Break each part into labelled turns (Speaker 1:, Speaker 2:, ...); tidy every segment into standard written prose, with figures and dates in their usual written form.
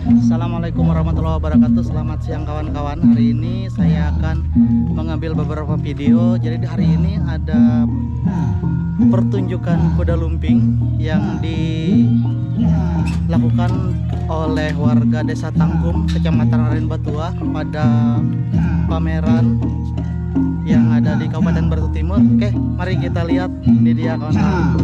Speaker 1: Assalamualaikum warahmatullahi wabarakatuh. Selamat siang kawan-kawan. Hari ini saya akan mengambil beberapa video. Jadi di hari ini ada pertunjukan kuda lumping yang dilakukan oleh warga Desa Tangkum, Kecamatan Aren Batua pada pameran yang ada di Kabupaten Barito Timur. Oke, mari kita lihat. Ini dia kawan-kawan.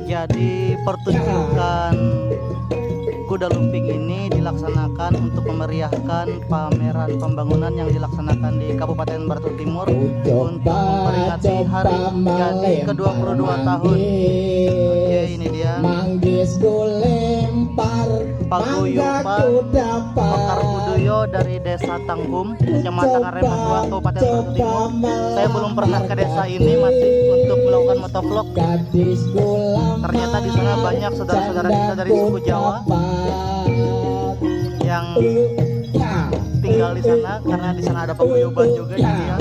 Speaker 1: Jadi pertunjukan kuda lumping ini dilaksanakan untuk memeriahkan pameran pembangunan yang dilaksanakan di Kabupaten Barito Timur untuk memperingati hari jadi ke-22 tahun. Oke, ini dia. Paguyuban Mekar Budoyo dari Desa Tangkum, Kecamatan Aren Batua, Kabupaten Barito Timur. Saya belum pernah ke desa ini masih untuk melakukan motovlog. Ternyata di sana banyak saudara-saudara kita dari suku Jawa yang tinggal di sana karena di sana ada paguyuban juga jadi ya.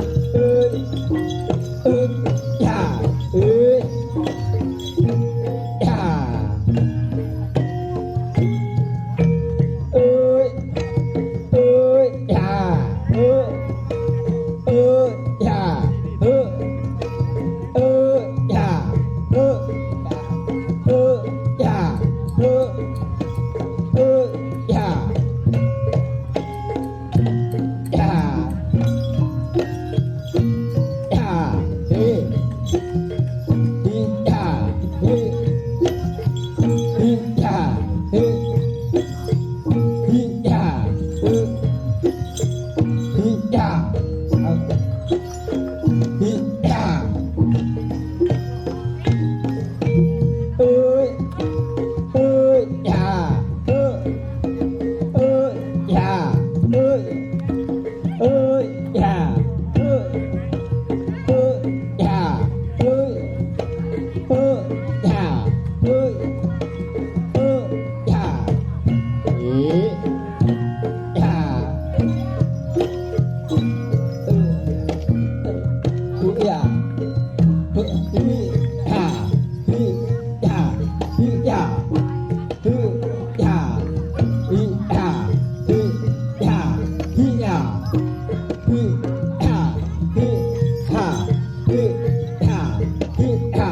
Speaker 2: 哈，嘿哈，嘿哈，嘿哈。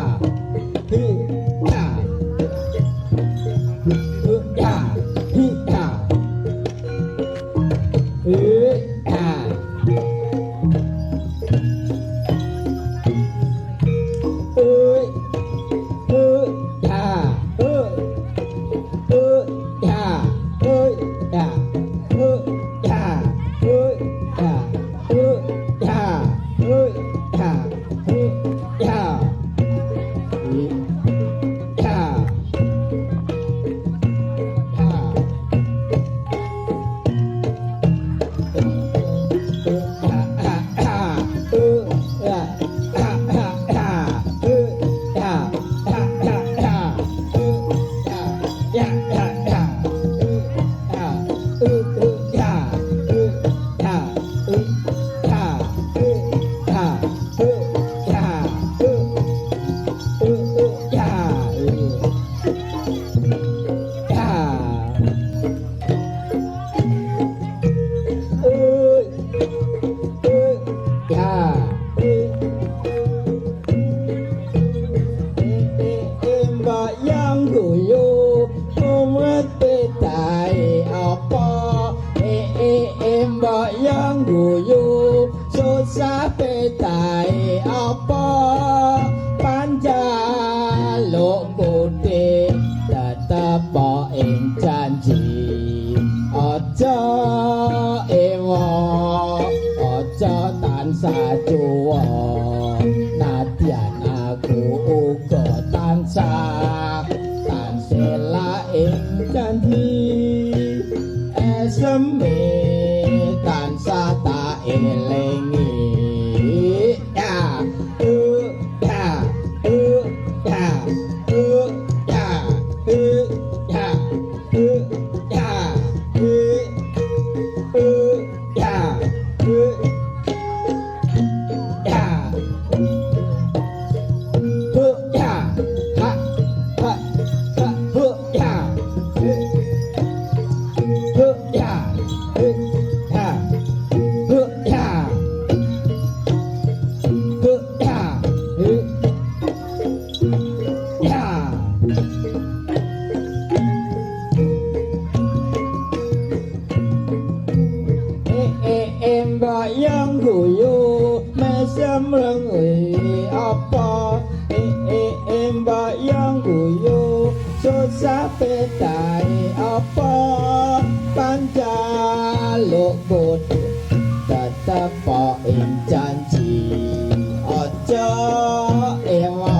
Speaker 2: Ya, ya, ya. Mbak yang guyu mumet petai apa, mbak yang guyu susah petai apa, panjaluk kude tetep ing janji, aja ewa, aja tansah cuwa, nadyan aku uga tansah tansela ing janji, eseme tansah tak elingi. Ya, ya, ya, ya, ya, ya, ya, ya, hu, ya, ha, ha, ha, hu, ya, hu, ya, hu, ya, hu, ya, hu, ya, hu, ya. Mbak yang guyu mesem rengi apa, mbak yang guyu susah petai apa, panjaluk kudu tetep ing janji, aja ewa,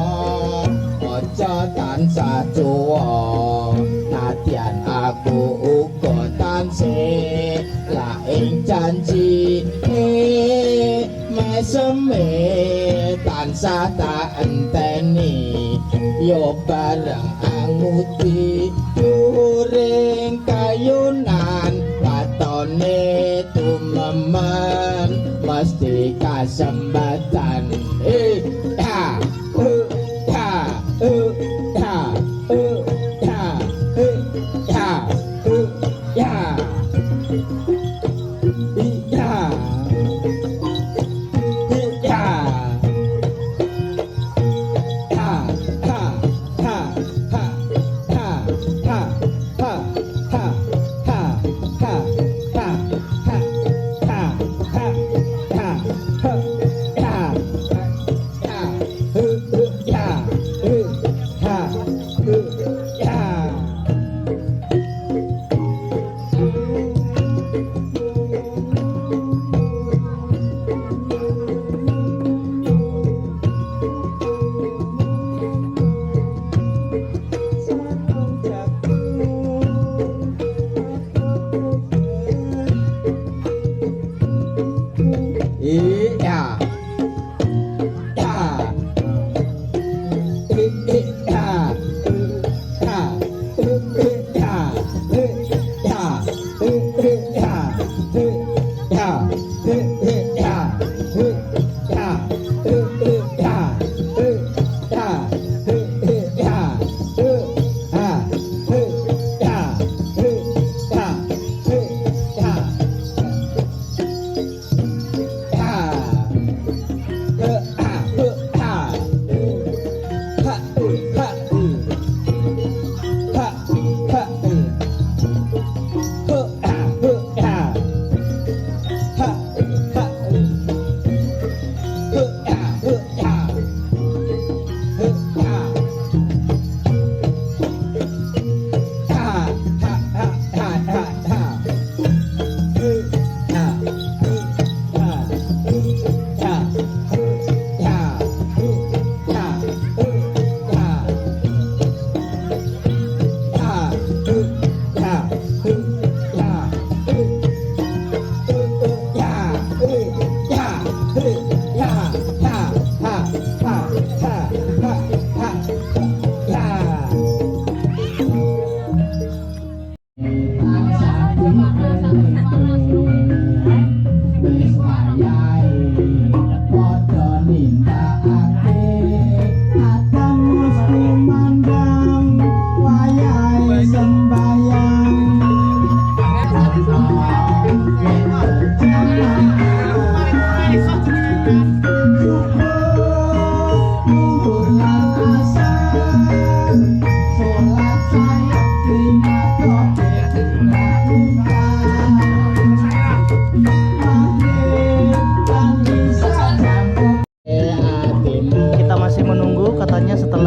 Speaker 2: aja tansah cuwa, nadyan aku uga tansih la ing janji, meseme tansah tak enteni, yo bareng anguti during kayunan, watone tumemen mesti kasembatan. Ya, ya, ya, ya, ya, ya, ya, ya, ha, ha, ha, ha, ha, ha, ha, ha, ha, ha, ha, ha, ha, ha, ha, ha, ya, ya.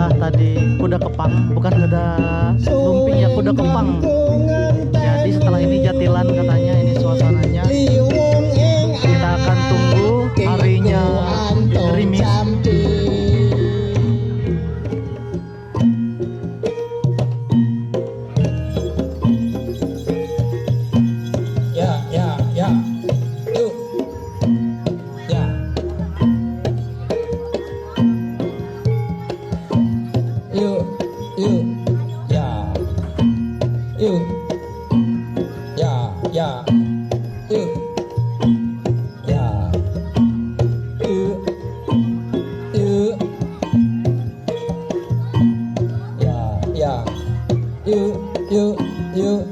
Speaker 1: Adalah tadi kuda kepang, bukan kuda lumping ya, kuda kepang. Jadi setelah ini jatilan katanya, ini suasananya. Kita akan tunggu harinya gerimis.
Speaker 2: Ya, ya, ya. Yuk. Ya. Yuk, yuk. Ya. Yuk. Ya, ya. Yuk. Ya. Yuk. Yuk. Ya, ya. Yuk, yuk, yuk.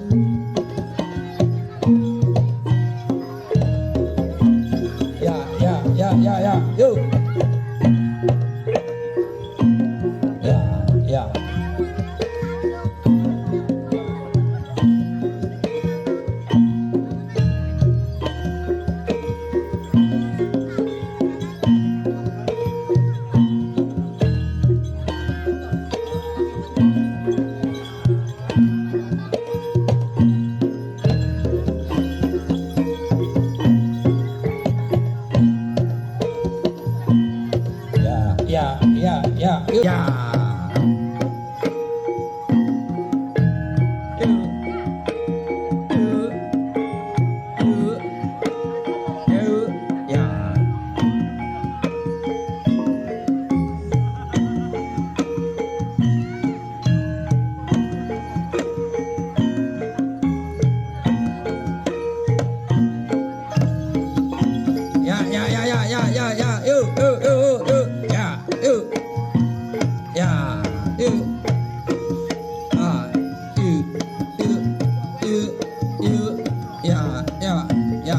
Speaker 2: Ya, ya, ya, ya, ya. Yuk. Ya, ya. Ya, ya, ya, ya. Yuk. Ya. Yuk. Yuk. Yuk. Yuk. Ya. Ya, ya, ya, ya, ya, ya, ya. Yuk, yuk, yuk, yuk, yuk. Ya, yuk. Ya, yuk. Ah, yuk, yuk, yuk, yuk. Ya, ya, ya.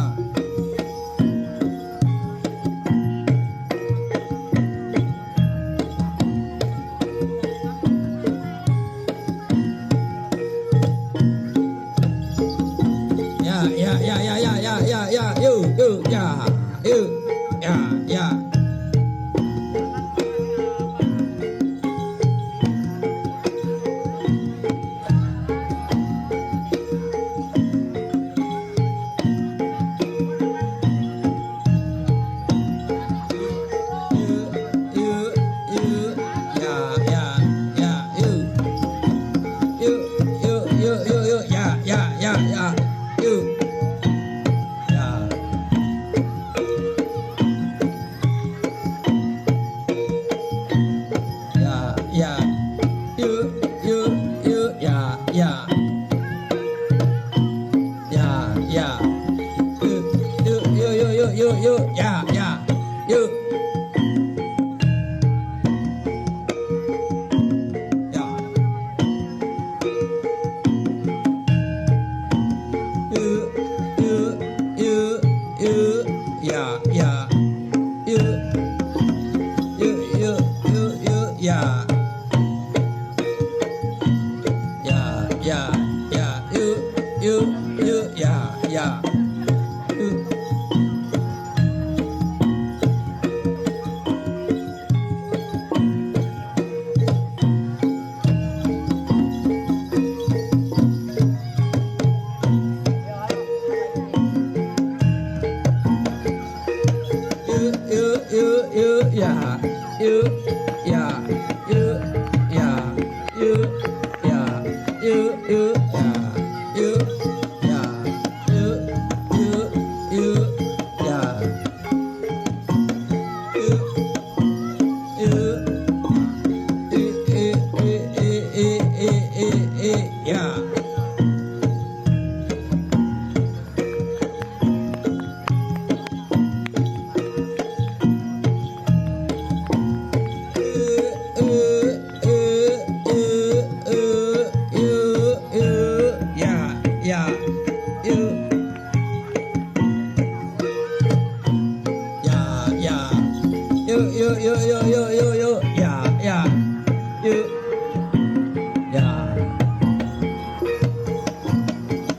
Speaker 2: Ya, ya, ya, ya, ya, ya, ya, ya. Yuk, yuk, ya. Yuk, ya, ya. Yuk, yuk, yuk, ya, ya, ya, yuk. Yuk, yuk, yuk, yuk, yuk, ya, ya, ya, ya, yuk. Ya. Ya, ya. Yuk, yuk, yuk, ya, ya. Ya, ya. Yuk, yuk, yuk, yuk, yuk, yuk, yuk, ya, ya. Yuk. Ya. Yuk, yuk, yuk, yuk, ya, ya. Yuk. Yuk, yuk, yuk, yuk, ya. Ya, ya, ya, yuk, yuk, yuk, ya, ya. Yuk. Yuk, yuk, yuk, yuk, ya. Yuk, ya, yuk, ya, yuk, ya, yuk, yuk, ya, yuk, ya, yuk, yuk, yuk, ya. Yuk, yuk, i, i, i, i, i, i, i, i, ya. Ya, ya, yuk. Ya, ya. Yuk, yuk, yuk, yuk, yuk, yuk, yuk. Ya, ya. Yuk. Ya.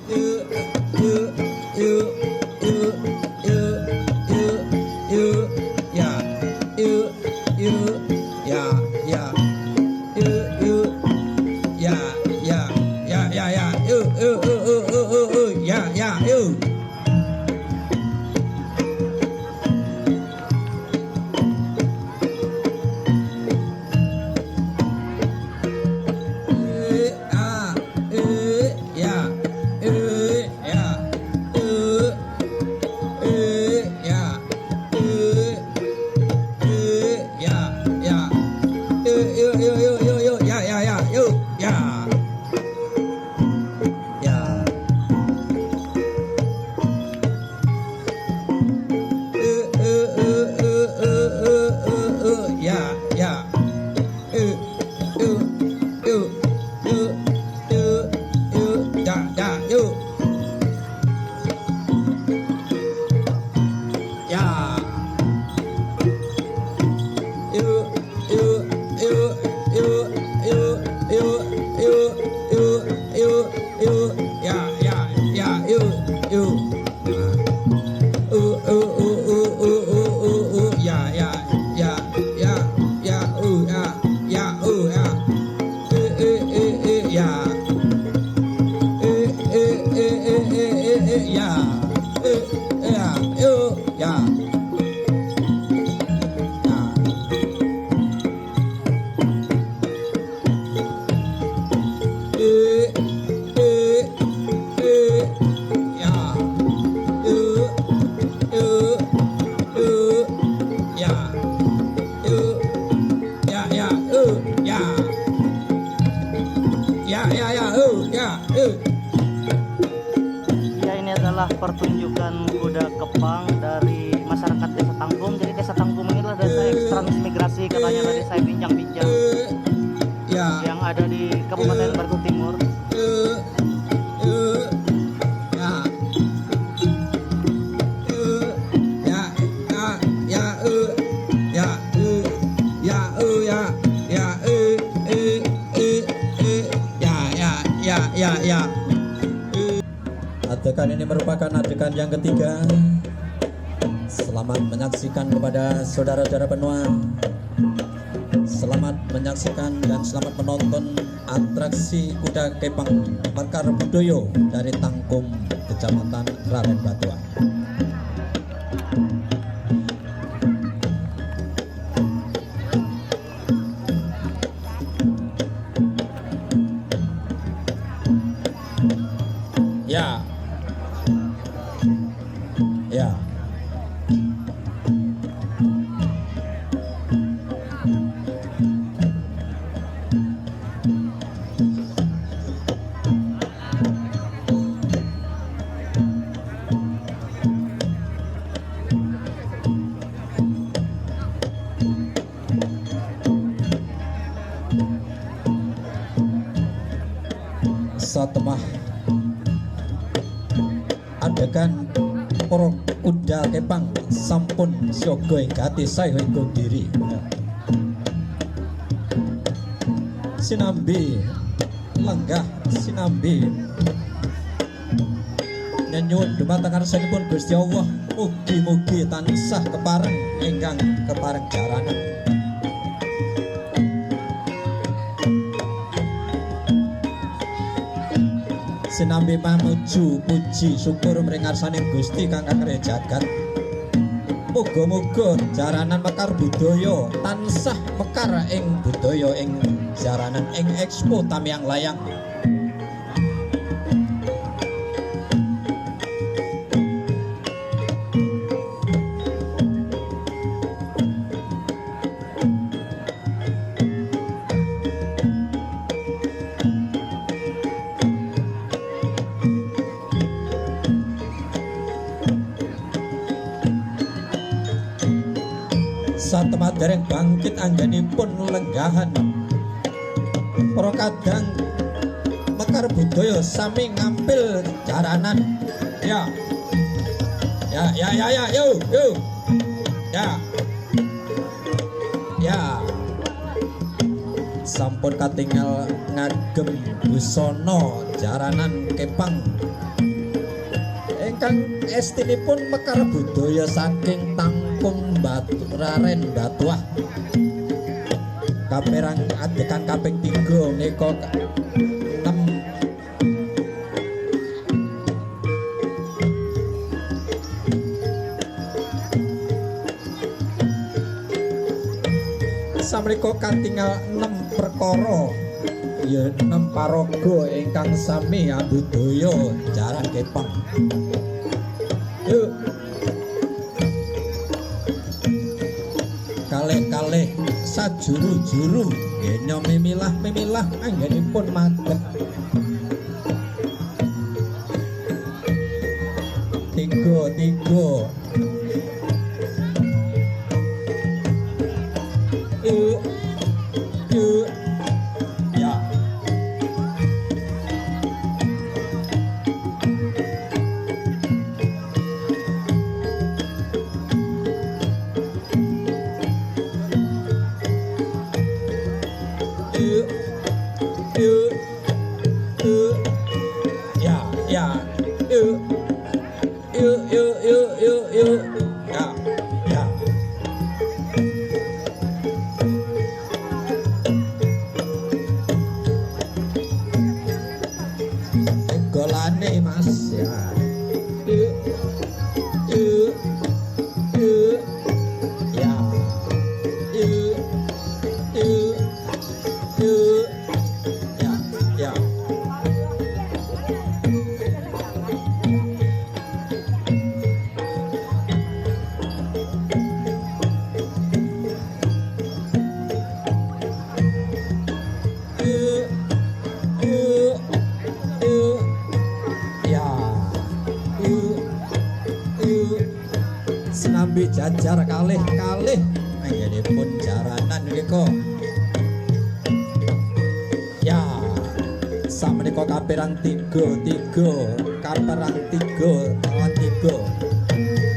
Speaker 2: Yuk, yuk, yuk, yuk, yuk, yuk, yuk. Ya, yuk, yuk, ya, ya. ya. Yuk, yuk, yuk, yuk, yuk, yuk, ya, ya, yuk. Ya. Yuk, yuk, yuk, yuk, yuk, yuk, yuk, yuk, yuk, yuk, ya, ya, ya, yuk, yuk. U, u, u, u, u, u, u, u, ya, ya, ya, ya, ya, u, ya, ya, u, ya. E, e, e, e, ya. E, e, e, e, e, e, e, ya. E, ya, u, ya. Ya. E, e, e, ya. U, u, u, ya. U, ya, ya, u, ya. Ya, ya, ya, u, ya, u.
Speaker 1: Ya, ini adalah pertunjukan kuda kepang dari masyarakat Desa Tangkum. Jadi Desa Tangkum ini adalah desa transmigrasi katanya, tadi saya bincang-bincang
Speaker 2: Ya.
Speaker 1: yang ada di Kabupaten Barito Timur.
Speaker 2: U, u, ya. U, ya, ya, ya, u, ya, u, ya, u, ya, ya, u, u, u, u, ya, ya, ya, ya, ya.
Speaker 3: Adegan ini merupakan adegan yang ketiga. Selamat menyaksikan kepada saudara-saudara penua. Selamat menyaksikan dan selamat menonton atraksi kuda kepang Mekar Budoyo dari Tangkum, Kecamatan Raren Batuah. Ya. Ya. Satemah adegan para kuda kepang sampun siaga ing gati saha ing diri. Sinambi lenggah sinambi nyenyuwun dumateng ngarsanipun Gusti Allah, mugi-mugi tansah kepareng ingkang kepareng jaranan. Sinambi pamuju puji syukur mring ngarsaning Gusti kang kakerya jagat. Muga-muga jaranan mekar budaya tansah mekar ing budaya ing jaranan ing Expo Tamiang Layang. Satemah dereng bangkit anggenipun lenggahan para kadang mekar budaya sami ngampil jaranan. Ya, ya, ya, ya, ya, yo, yo, ya, ya. Sampun katingal ngagem busana jaranan kepang ingkang estinipun mekar budaya saking Tangkum Batu Raren Batuah. Kaperang adegan kaping 3 menika 6 samrika katingal 6 perkara ya 6 paraga ingkang sami ambudaya jaran kepang. Yuk. Kalih-kalih sajuru-juru genya memilah-memilah anggenipun madhep. Tiga-tiga.
Speaker 2: Yuk, yuk, ya. Yuk, yuk, yuk, ya, ya, yuk, yuk, yuk, yuk, yuk, yuk, ya, ya. Golane Mas ya. Yuk, yuk, yuk, ya. Yuk, yuk, yuk, ya, ya. Yuk, yuk, yuk, ya. Yuk, yuk. Sinambi jajar kalih-kalih anggenipun jaranan menika. Ya, samenika kaperang 3-3, kaperang 3 lawan 3.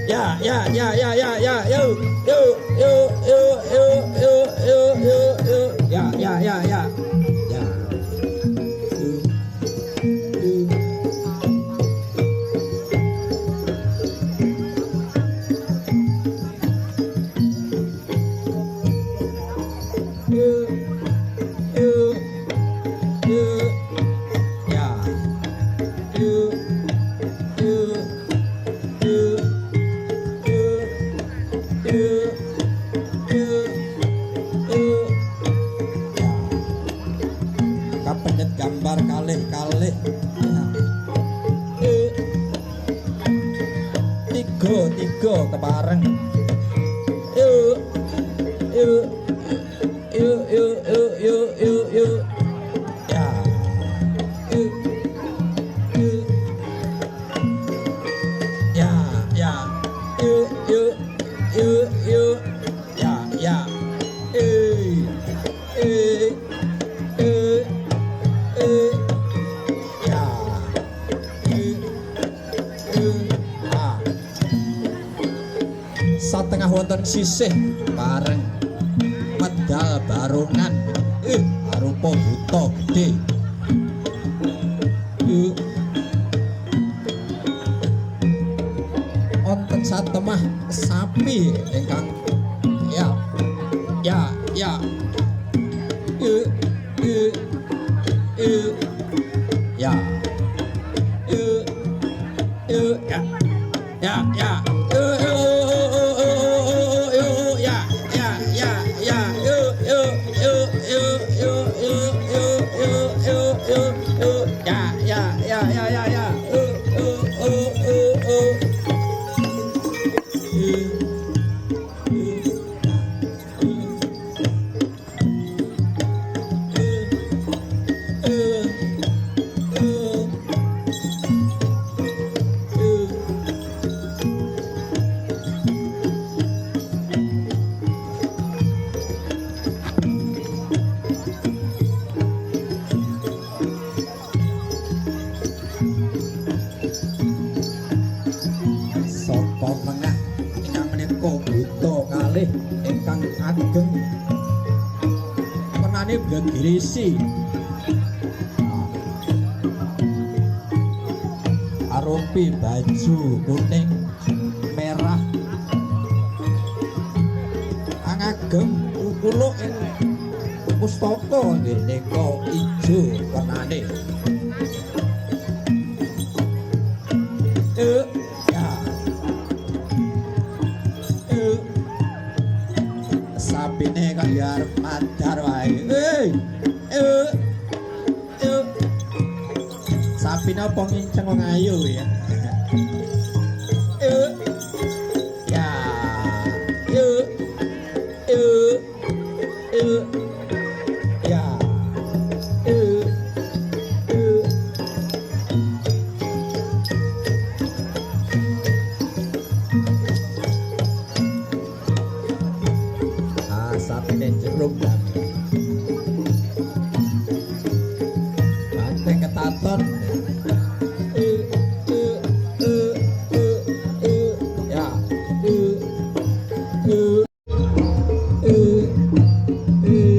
Speaker 2: Ya, ya, ya, ya, ya, ya, yo, yo, yo, yo, yo, yo, yo, yo, yo, ya, ya, ya, ya, ya. Yuk, yuk. Yuk, yuk, yuk, ya. Yuk, yuk, yuk, yuk, yuk, yuk, yuk, ya. Kapendet gambar kalih-kalih. Ya. Yuk. 3-3 kepareng. Yuk, yuk, yuk, yuk, yuk, yuk, yuk, yuk, ya. Yuk, yuk, ya, ya. Yuk, yuk, yuk, yuk, ya, ya. Eh, eh, eh, eh, ya. Yuk, yuk, ah. Satengah wonten sisih bareng medal barongan. Arupa buta gedhe. Yuk. Wonten satemah sapi ingkang ya, ya, ya. Yuk, yuk, yuk, ya. Yuk, yuk, ya, ya, ya. Yuk, yuk, yuk, yuk, ya, ya, ya, ya. Yuk, yuk, yuk, yuk, yuk, yuk, yuk, yuk, yuk, yuk, yuk, ya, ya, ya, ya, ya, ya. Yuk, yuk, yuk, yuk, yuk. Yuk, yuk, yuk, yuk, yuk. Saka tengah ingkang menika buta kalih ingkang ageng wernane gegirisi. Arupi baju kuning merah angagem kuluk ing pustaka nggih nika ijo wernane. Ya. Sapine kaya arep madar wae. Sapine apa nginceng wong ayu ya. Ya. Ya. Ah, sapine jeruk.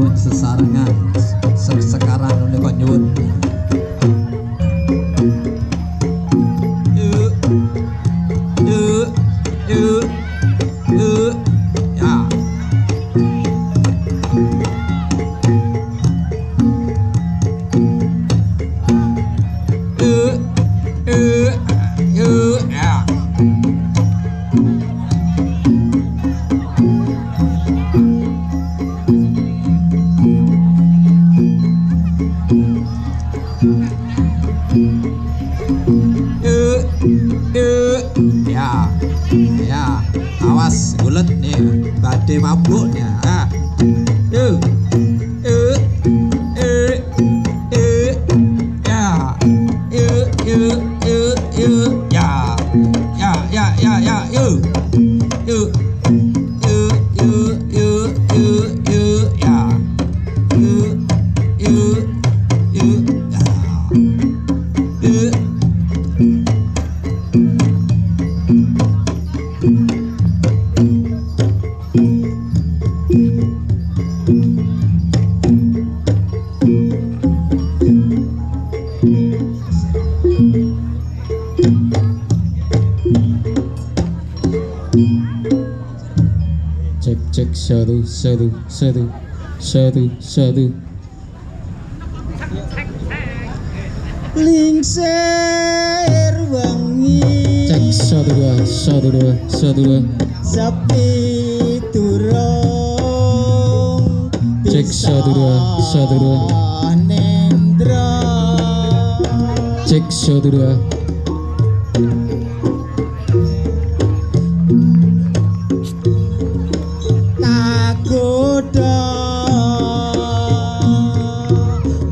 Speaker 3: Nyuwun sesarengan sekarang menika nyuwun.
Speaker 2: Yuk, yuk, yuk, yuk, ya. Yuk, yuk, yuk, ya. Yuk, yuk, ya, ya, awas gulet nih, badai mabuk nih. Ah. Yuk, yuk, yuk, yuk, ya, yuk, yuk, yuk, yuk, ya, ya, ya, ya, ya, yuk, yuk, yuk, yuk, yuk, yuk, yuk, ya, yuk, yuk, yuk, ya, yuk.
Speaker 4: Cek cek satu satu satu satu satu.
Speaker 5: Lingsir wengi
Speaker 4: Cek 1 2 1 2 1 2.
Speaker 5: Sepi durung
Speaker 4: Cek 1 2 1 2.
Speaker 5: Nendra.
Speaker 4: Cek 1 2.
Speaker 5: Kagodha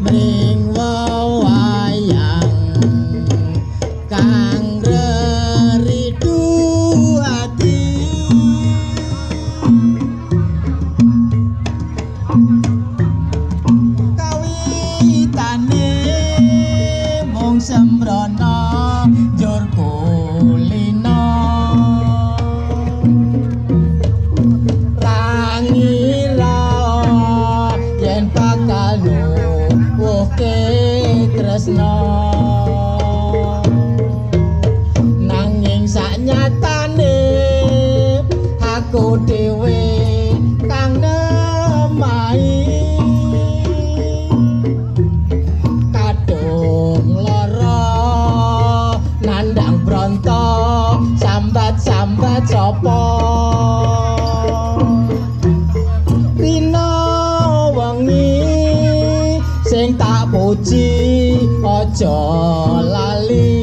Speaker 5: mring wewayang kang reridu ati. Kawitane mung sembrono njur kulino. Rangira yen bakal nuwuhke tresna, nanging saknyatane aku dhewe kang nemahi. Kadung lara nandang bronto sambat-sambat sapa. Rina wengi sing tak puji aja lali.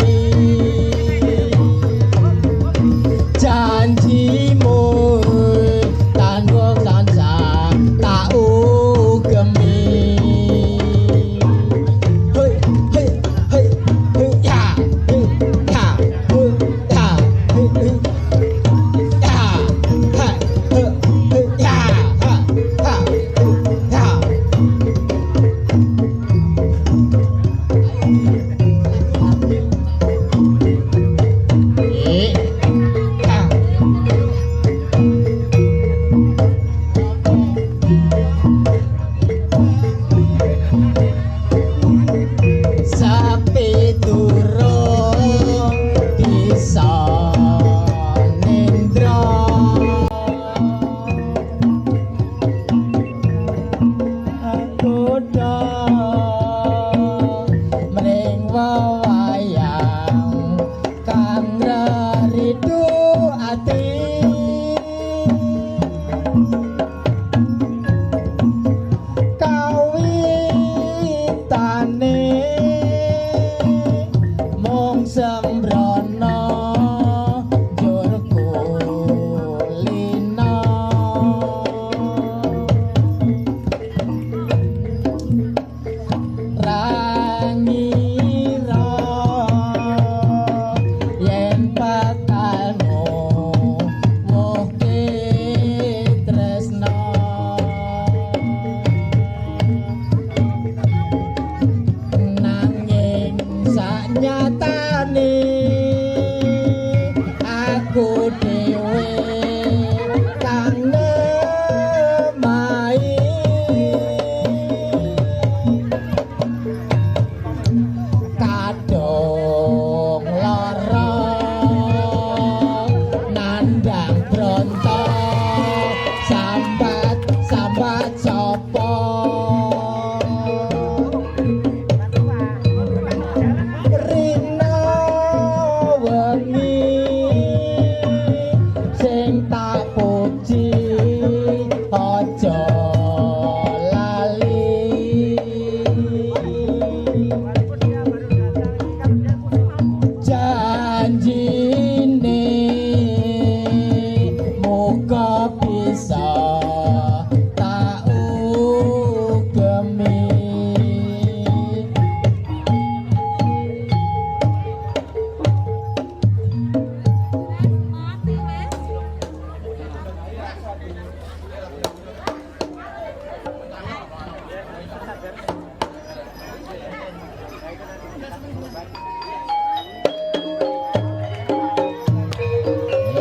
Speaker 5: Janjimu tanpa tansah tak ugemi. Hei hei hei hei ya hei ya hei ya hei hei ya ha hei hei ya ha ha ya. Apa rina wengi sing tak puji aja lali janjine muga bisa tak ugemi.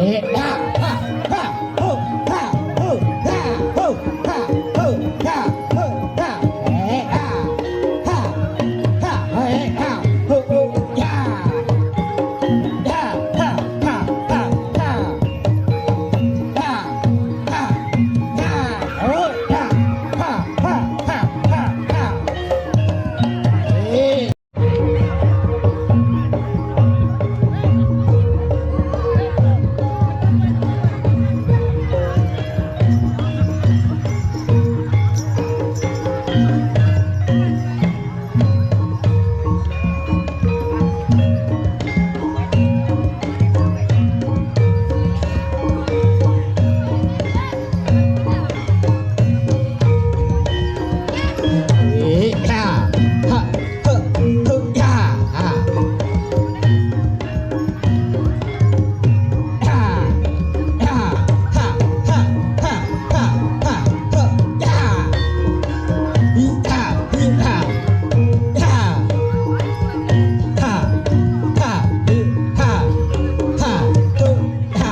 Speaker 5: Ha ha ha ho ha ho ha ho ha ho ha ho ha ha ha ha ha ho ho ya ya ha ha ha ha ha ha ha ho ha ha ha ha ha ha. Ha ha ha ha ya ha ha ha ha ha ha ha ha ha ya ha ha ha ha ha ha ha ha.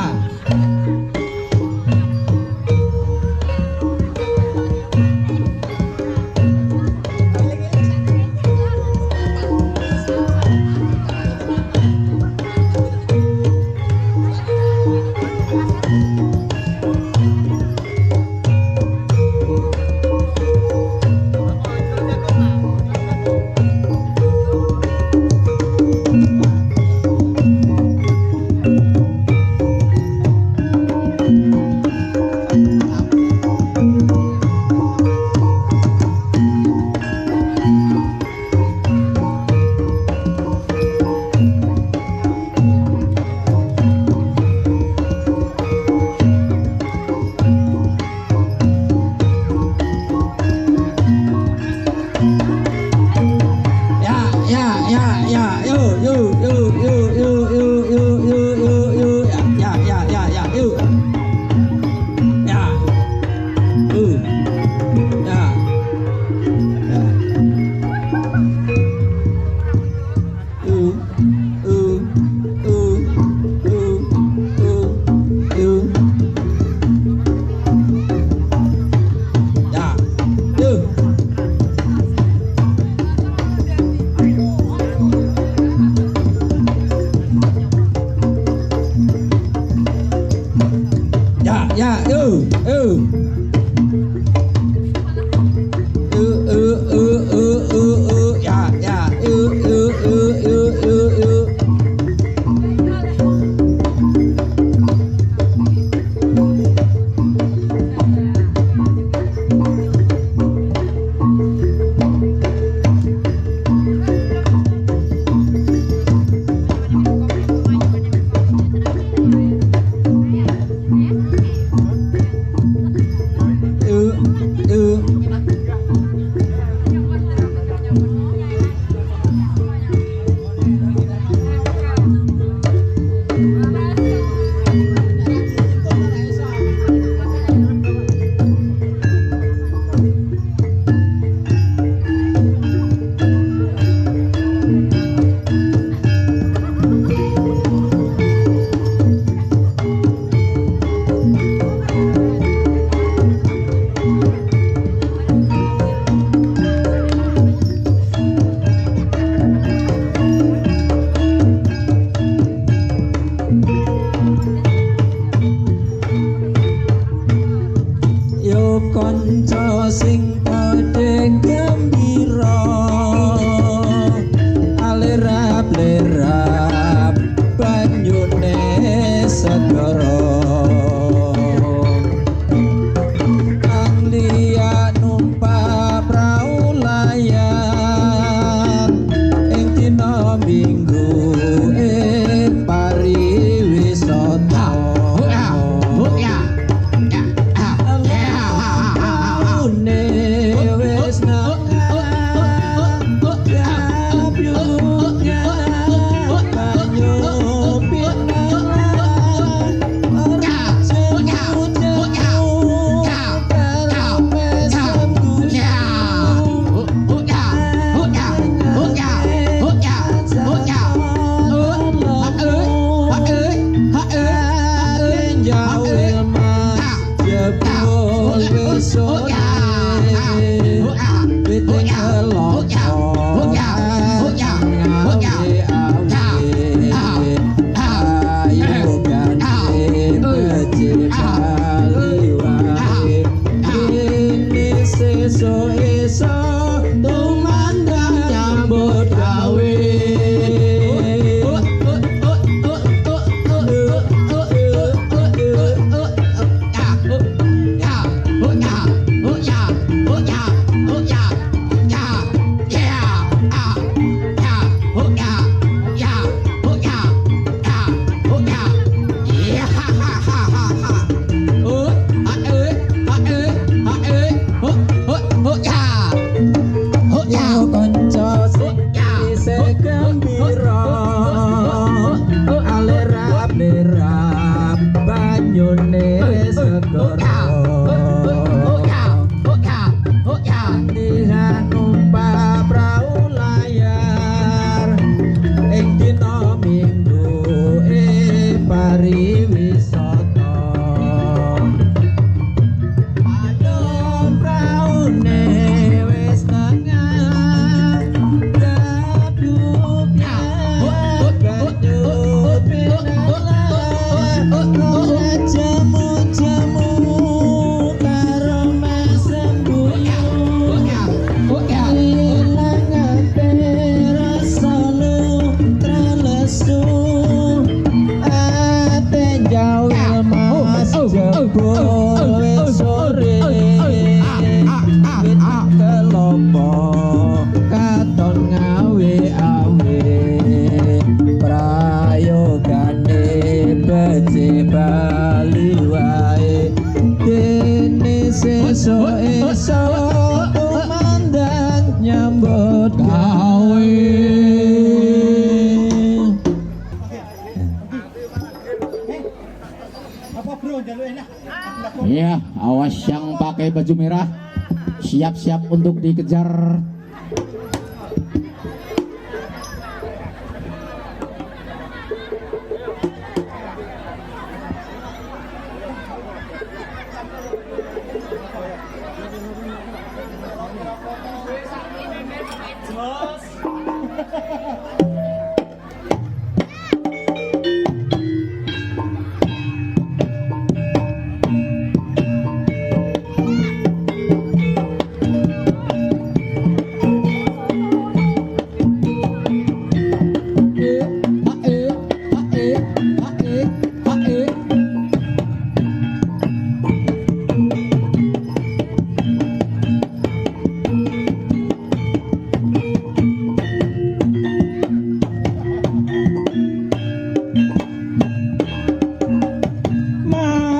Speaker 2: Esuk-esuk tumandang nyambut gawe. Kanca sing isih gembira, alerap-lerap banyune segara. Nihan numpak prau layar ing dina Minggu pariwisata. Padon praune wis tengah jamu-jamu karo Mas Embu, ilang rasa lesu ate jawil mas jebul wis sore wit kelopo katon ngawe-awe prayogane becik bali wae dene sesuk esuk tumandang nyambut gawe.
Speaker 5: Iya, awas yang pakai baju merah, siap-siap untuk dikejar.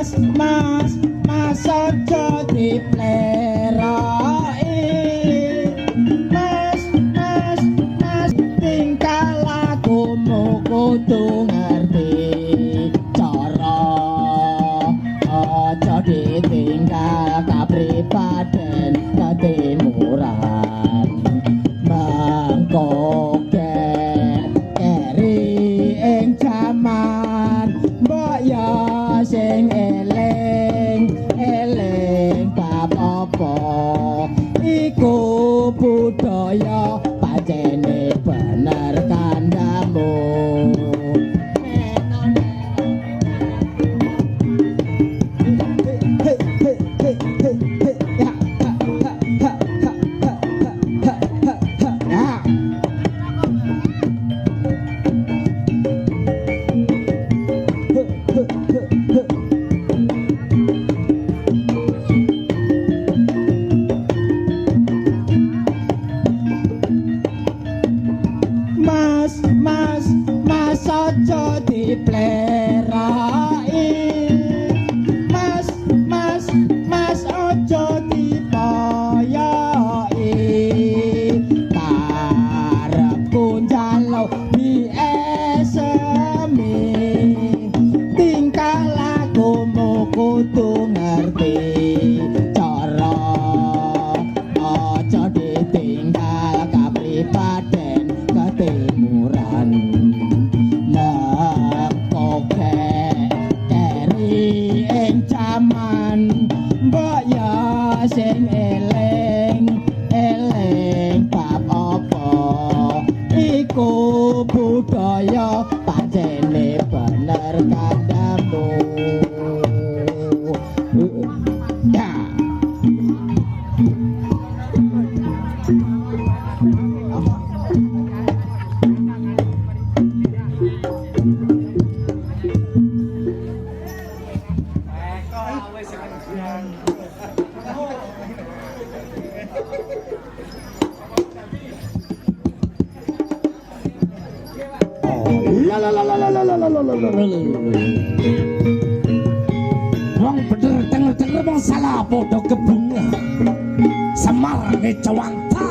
Speaker 2: Mas, mas, mas aja dipleroki. Mas, mas, mas tingkah lakumu kudu ngerti cara. Aja ditinggal kapribaden ketimuran. Mengko keri ing jaman mbok ya sing eling eling bab apa iku budaya pancene bener kandhamu. Mas, mas, mas
Speaker 5: La la la la la la la la la la. Wong bener tenger-tenger wong salah padha kebunga. Semar ngecawanta.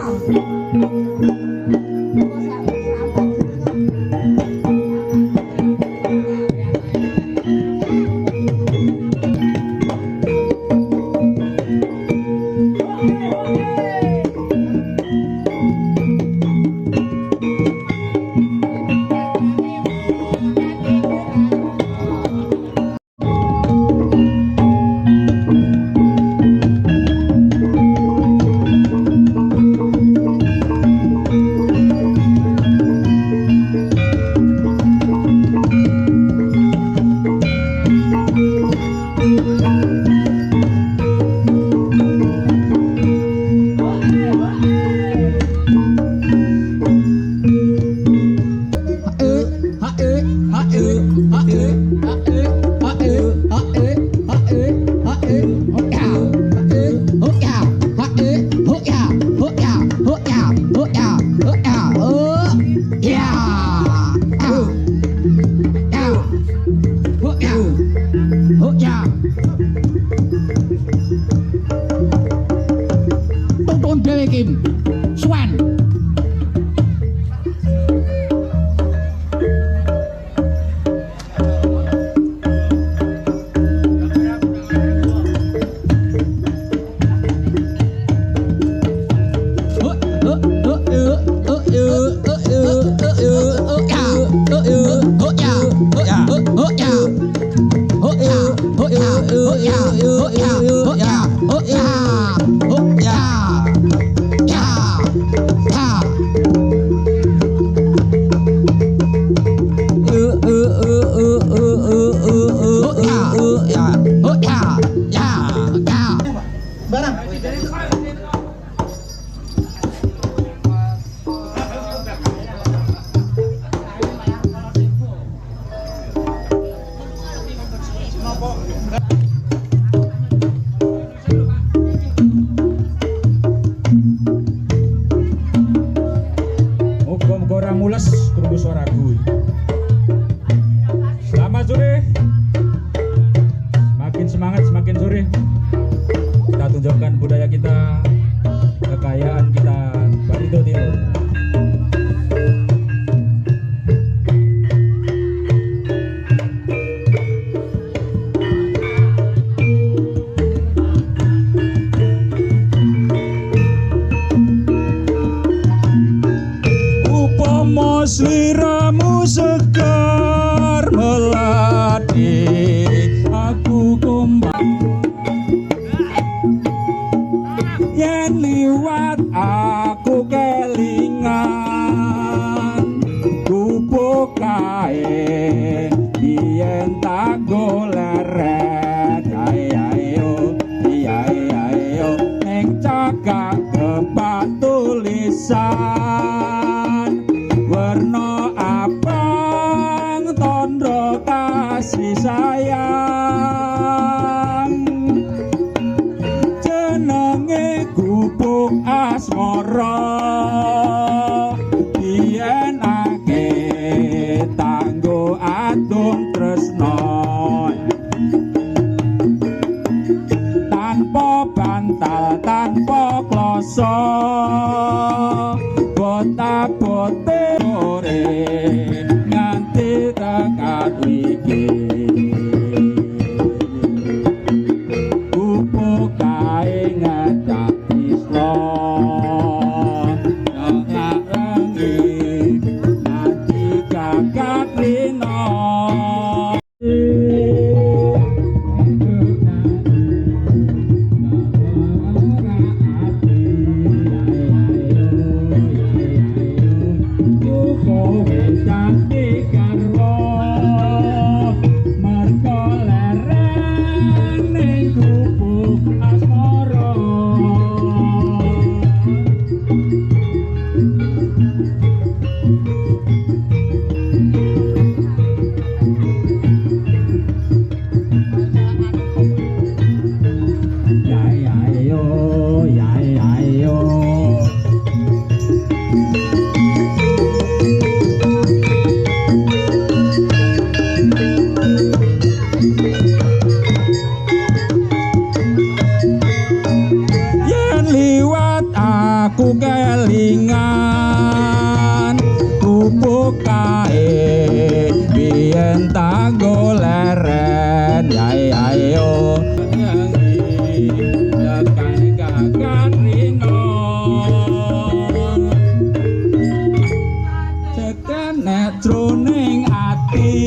Speaker 2: Sliramu sekar melati aku kumbang yen liwat aku kelingan gubuk kae yen tak goleret ayo ayo ning cagak kepak tulisan werna abang tandha kasih sayang jenenge gubuk asmara biyenake tanggo adung tresna tanpa bantal tanpa kloso bote sore nganti tekan iki gubuk kae ngajak isra nang nganti gagat rina. Kowe dadi garwa. Kelingan gubuk kae biyen tanggo leren yae ayo tekan rino cekenek jroning ati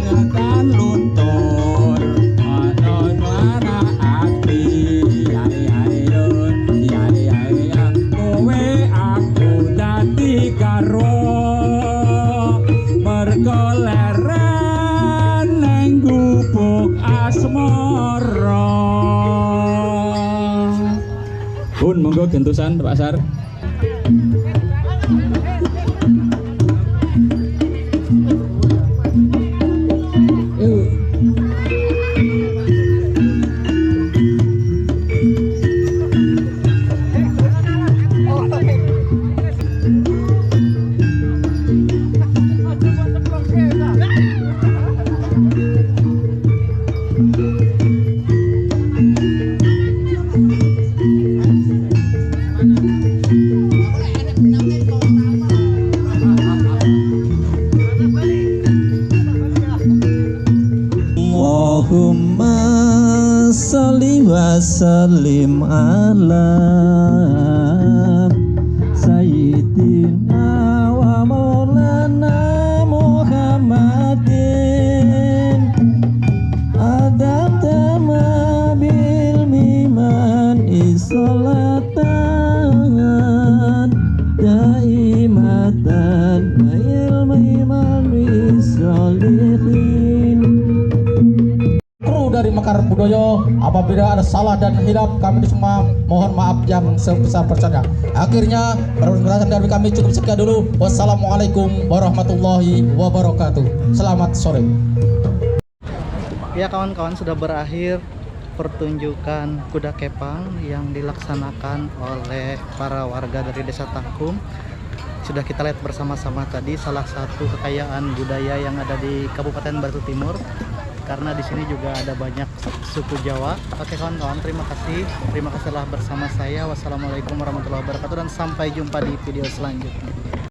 Speaker 2: tekan luntur ana lara ati yae ayo yae ayo kowe aku dadi karo mergo leren nang gubuk asmara. Pun monggo gentusan Pak Sar. Allahumma sholli wa sallim ala sayyidina wa maulana Muhammadin adam tama bil miman isolatan daimatan ilmi man bisolihin.
Speaker 5: Kru dari Mekar Budoyo, apabila ada salah dan hilap kami semua mohon maaf yang sebesar-besarnya. Akhirnya perjelasan dari kami cukup sekian dulu. Wassalamualaikum warahmatullahi wabarakatuh. Selamat sore.
Speaker 1: Ya kawan-kawan, sudah berakhir pertunjukan kuda kepang yang dilaksanakan oleh para warga dari Desa Tangkum. Sudah kita lihat bersama-sama tadi salah satu kekayaan budaya yang ada di Kabupaten Barito Timur, karena di sini juga ada banyak suku Jawa. Oke kawan-kawan, terima kasih. Terima kasih telah bersama saya. Wassalamualaikum warahmatullahi wabarakatuh dan sampai jumpa di video selanjutnya.